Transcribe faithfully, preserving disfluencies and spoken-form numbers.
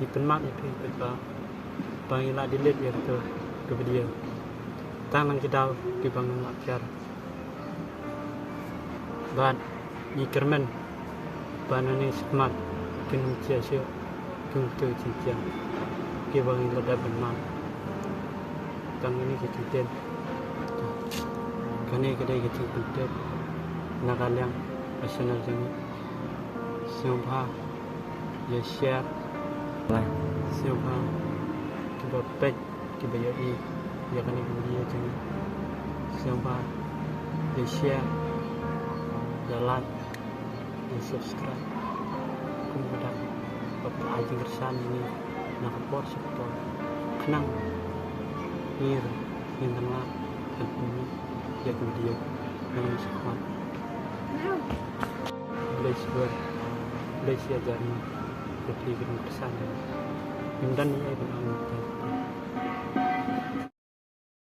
Ngi pynmap ïa phi paidbah ba ngi la delete ïa kato ka video. Tang nang ki daw kiba ngim lah pher. Bad ngi kyrmen ba nangne shakhmat kin ym jia shuh kum kato ka jingpher kiba ngi la dep ban map. Tang kine ki kyntien. Kane ka dei ka jingpyntip na ka liang ka channel jong ngi. Sngewbha ïa share, like, sngewbha kiba peit kiba ïohi ïa kane ka video jong ngi. Sngewbha ïa share, ïa like, ïa subscribe. Kum ka dak ba phi ai jingkyrshan ïa ngi na ka por sha ka por. Khnang ngi ruh ngin nang lah ban pynmih ïa ka video nangne shakhmat. Khublei shibun, khublei shihajar nguh ïa phi kiba kyrshan ïa ngi. Ngim don ei ei ban ong.